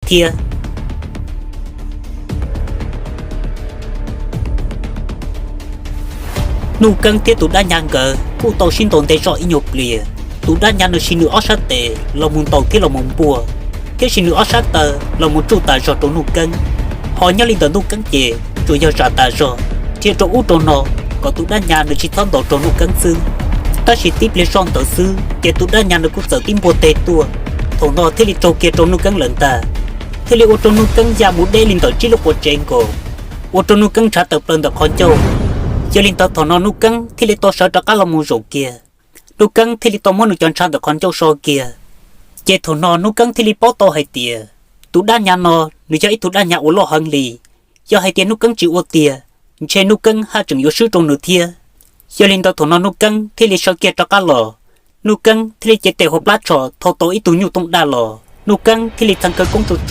thiab. Nuj Keeb thiab tus dab nyab nkawd kuj tau sib ntaus nte zog ib nyuag pliag. Tus dab nyab nws siv nws ob sab tes los mus ntaus thiab los mus npuaj, thiab siv nws ob sab taw los mus tsuj tas zog rau Nuj Keeb. Ho nyob li ntawm Nuj Keeb ces tsuas yog zam tas zog, dhia rau ub rau no kom tus dab nyab nws tsis txhob ntaus rau Nuj Keeb xwb. Tab sis tib pliag zoj ntawd xwb ces tus dab nyab nws kuj txawm tib npuaj teg tuaj, thaum no thiaj li raug kiag rau Nuj Keeb lawm ntag, thiaj li ua rau Nuj Keeb ya mus deb li ntawm tsib lub quav tsev nkaus, ua rau Nuj Keeb ntshav tawm plaws ntawm qhov ncauj. Yog li ntawd thaum no Nuj Keeb thiaj li tau sawv rov qab los mus zaum kiag. Nuj Keeb thiaj li tau muab nws cov ntshav ntawm qhov ncauj so kiag. Ces thaum no Nuj Keeb thiaj li paub tau hais tias tus dab nyab no nws yog ib tug dab nyab uas loj heev li. Yog hais tias Nuj Keeb tsis ua tiag, ntshe Nuj Keeb haj tseem yuav swb rau nws thiab. Yog li ntawd thaum no Nuj Keeb thiaj li sawv kiag rov qab los. Nuj Keeb thiaj li cev tes hauv plab tsho thau tau ib tug nyuj tooj daj los. Nuj Keeb thiaj li txheev khawv koob tsuag